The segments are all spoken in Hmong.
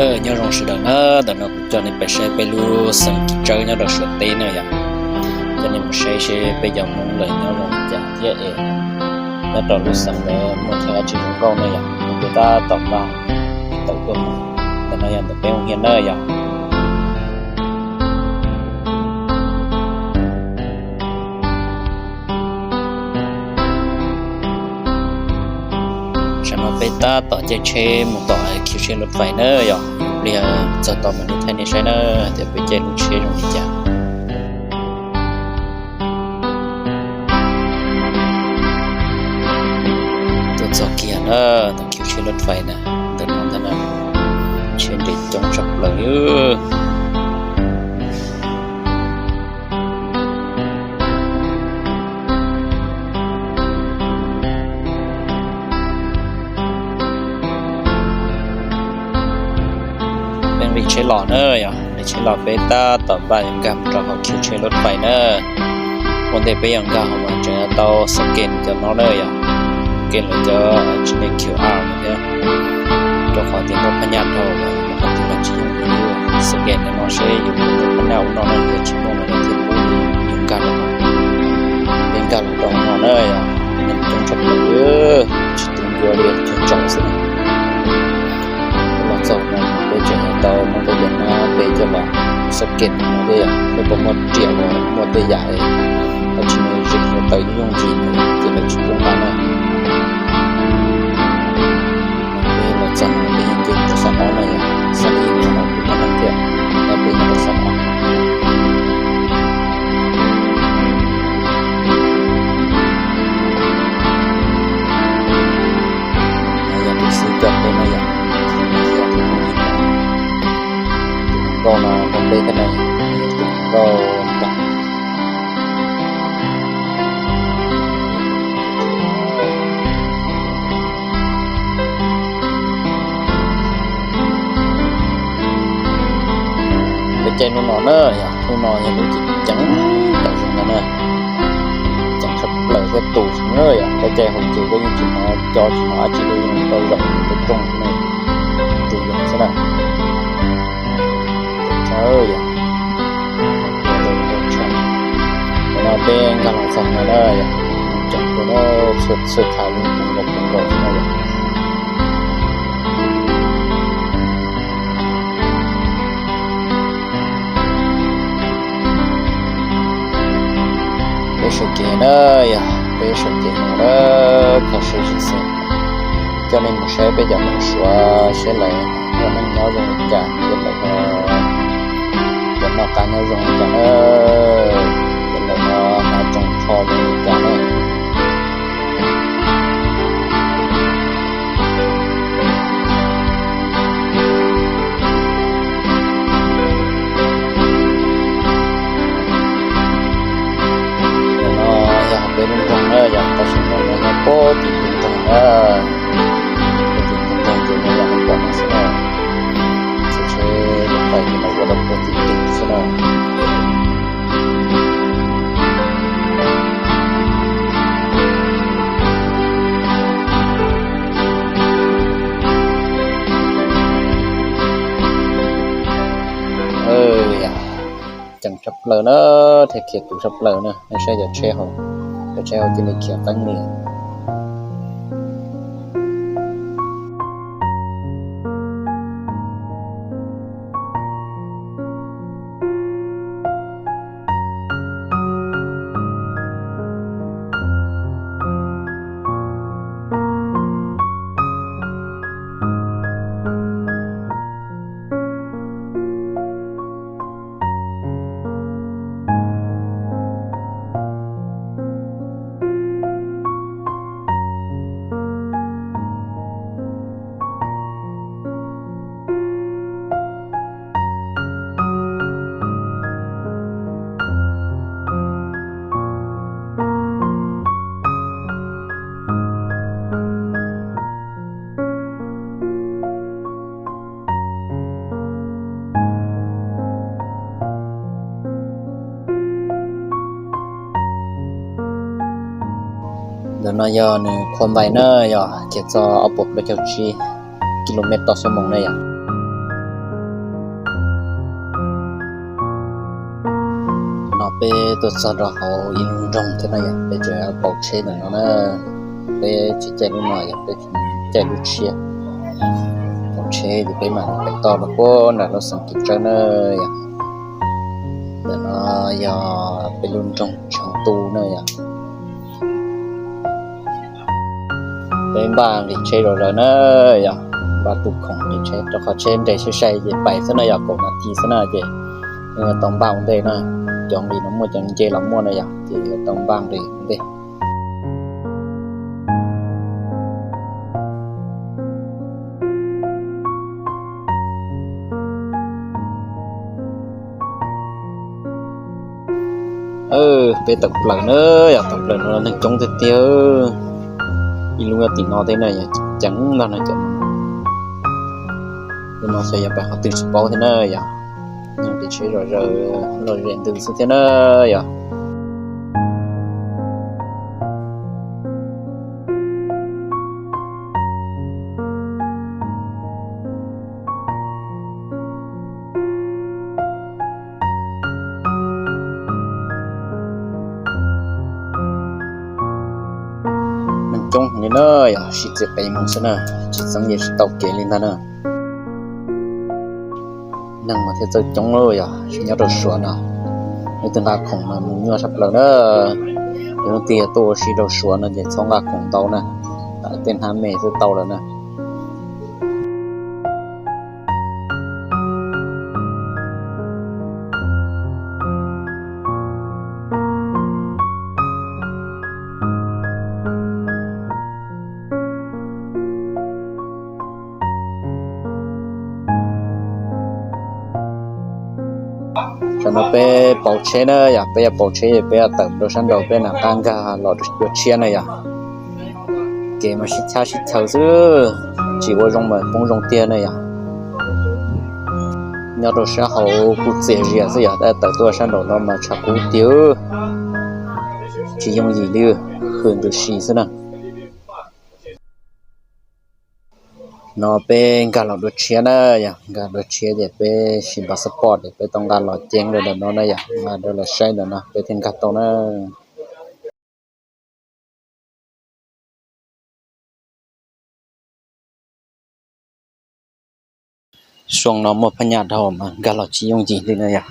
Nyob zoo sawv daws na, ntawm no kuv coj nej pais saib peb lub xeev Kim Tsawb nyob rau Suav teb na yom. Coj nej mus saib seb peb cov Hmoob lawv nyob zoo li cas thiab es nyob rau lub xeev ntawd muaj chaw dab tsi zoo nkauj na yom. Peb tab tom npaj tawm tuaj mus, ntawm no yog ntawm peb ua hiav na yom. Tam sim no peb tab tom caij tsheb mus tom khiv tsheb lub fais na yom. Ib pliag txog tod mam li thaij nej saib na, tias peb caij lub tsheb zoo li cas. Tuaj txog kiag na, tom khiv tsheb lub fais na, ntawm no ntag na, tsheb nres coob tshaj plaws li. Peb nqis tsheb los na yom, nqis tsheb los peb tab tom npaj yuav nkag mus rau hauv khiv tsheb lub fais na. Ua ntej peb yuav nkag hauv mas tseem tau xab ke cov no na yom. Xab ke lawv cov tsis me Q R no thiab, rau qhov tias muaj phab nyaj dhau lawm, qhov twg los tsis yooj yim li. Xab ke no seb yus muaj phab nyaj ub no no yog tsis muaj mas lawv thiaj pub yus nkag rau hauv. Peb nkag los rau hauv no na yom, neeg coob tshaj plaws, tsis tu ncua li, coob tsoom xwb na. Los txog no peb tseem tau muab peb cov nab peb coj los xab ke no thiab yom, seb puas muaj riam los muaj tej yam es dab tsi no tseem yuav tawm yooj yim no ces lawv tsis pub nqa na. Peb los txog no peb yeej nce rau sab no na yom, sab no yeej tsis muaj neeg thiab, peb nce rau sab no. Yog tus xib coj peb no yom, yog tus nkauj no nrog peb thiab na, tus nkauj nrog. Peb caij hnub no na yom, hnub no yog lub ceev tawm zoo ntag na, ceev tshaj plaws thiab tus na yom. Peb caij hauv ces koj yeej tsis hnov co tsis hnov dab tsi li, yeej tau zaum peb rooj na, tus zoo xwb na. Tshawb yom, ntawm no peb nkag los txog no na yom, ceev kawg, txhua txhua chaw yeej poob nkaus poob nkaus xwb na yom. Peb sawv kev na yom, peb sawv kev mus na, kho siab zim xwb. Coj nej mus saib peb cov Hmoob Suav seb lawv ua neej nyob zoo li cas, ces lawv ho puas noj qab nyob zoo li cas na, ces lawv ho hnav tsoos tsho zoo li cas na. Ntawm no yog peb lub nroog na yom, tam sim no nyob puag tim ntug nroog na, puag tim ntug nroog ces nyob yog peb pom no xwb na. Tsheb, tsheb lub fais ces los ua rau puag tim ntug xwb na. Ceev tshaj plaws na, thiab khiav tus tshaj plaws na, nej saib cov tsheb hauv, cov tsheb hauv cia li khiav qeeb li. Ntawm no yog nws khua npais na, yog khiav txog ob puas plaub caug tsib ki lo mev toj xuab moos na yom. Peb tuaj txog rau hauv ib lub nroog thiab na yom, peb tseem pauv tsheb ntawm no na. Peb tsis caij lub no yom, peb caij lub tshiab. Pauv tsheb ces peb mam li pem toj rau puag nram lub xeev Kim Tsawb na yom. Ntawm no yog peb lub nroog Tsheej Tub na yom. Peb npaj nqis tsheb zom zaws na yom, npaj tu khoom nqis tsheb rau qhov tsheb nres sai sai ces pais xwb na yom, kaum nas this xwb na ces yeej yuav tau npaj ua ntej na. Cov nqis no muaj, cov nce los muaj na yom, ces yuav tau npaj nqis ua ntej. Peb tawm plaws na yom, tawm plaws no neeg coob tiag tiag. Ib lub nyob tim no thiab na yom, ceev ntag no cov no. Lub no xyov yog pais qhov twg tsis paub thiab na yom. Neeg nqis tsheb zom zaws lom zem ntws xwb thiab na yom. Neeg coob heev li na yom, sib txiv qev mus xwb na, tsis txeeb ces tsis tau kev li ntag na. Neeg mas thiaj txawj coob lauj yom, nyob rau Suav no. Leej twg nqa khoom mas mus nyuaj tshaj plaws na. Yog leej twg tuaj ua si rau Suav no ces txhob nqa khoom ntau na, tej hnab me xwb tau lawm na. Tam no peb pauv tsheb na yom, peb yuav pauv tsheb peb yuav tawm rau sab nraud peb nam qab nkag los dua tshiab na yom. Kev mas sib chab sib chaws xwb, tsis ua zoo mas poob zoo tiag na yom. Nyob rau sab hauv kuj txias zias xwb yom, tab tawm tuaj sab nraum no mas tshav kub tiag, tsis yooj yim li, hws ntws si xwb na. No peb nkag los dua tshiab na yom, nkag dua tshiab ces peb siv passport ces peb tau nqa los ceev rau ntawm no na yom, nqa rau lawv saib ntawm no peb thiaj nkag tau na. Xyoo no muaj phab nyaj dhau mas nkag los tsis yooj yim li na yom.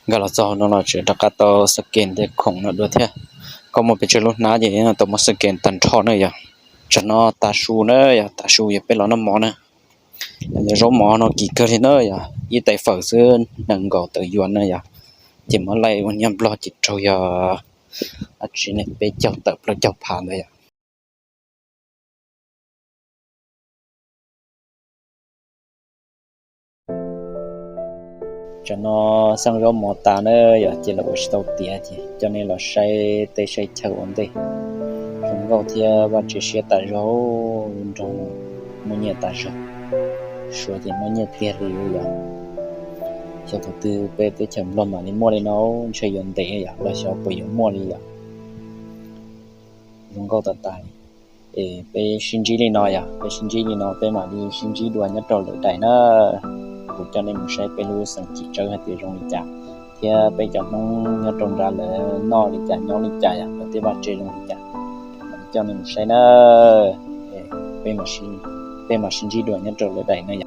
Nkag los txog no los tseem rov qab tau scan tej khoom no dua thiab. Koj muaj pes tsawg lub hnab ces tau muab scan tag nrho na yom. Tsam no tav su na yom, tav su yog peb los noj mov na. Los yog zaub mov no kim kawg li na yom, ib tais fawm xwb nees nkaum tawm yuav na yom. Ces muab laij ua nyiaj nplog ces raug yog dab tsi ne, peb caug tawm plaub caug phav ntawd yom. Tsam no xeeb zaub mov tas na yom, ces los ua tsis tau tiav ces coj nej los saib teb saib chaw ua ntej. Zoo nkauj thiab vaj tse siab tas zog, nrog muaj nyiaj tas zog. Suav ces muaj nyiaj tiag li yom. Xyov thaum twg peb teb chaws Nplog mam li muaj li no, ntshe yuav ntev yom, los xyov puas yuav muaj li yom. Zoo nkauj tas tas li. Es peb sib ntsib li no yom, peb sib ntsib li no peb mam li sib ntsib dua nyob rau lwm daim na. Kuv coj nej mus saib peb lub xeev Kim Tsawb hais tias zoo li cas, thiab peb cov Hmoob nyob rau nrad lawv noj li cas nyob li cas yom, lawv tej vaj tse zoo li cas. Mam li coj nej mus saib na. Peb mam sib ntsib dua nyob rau lwm daim na yom.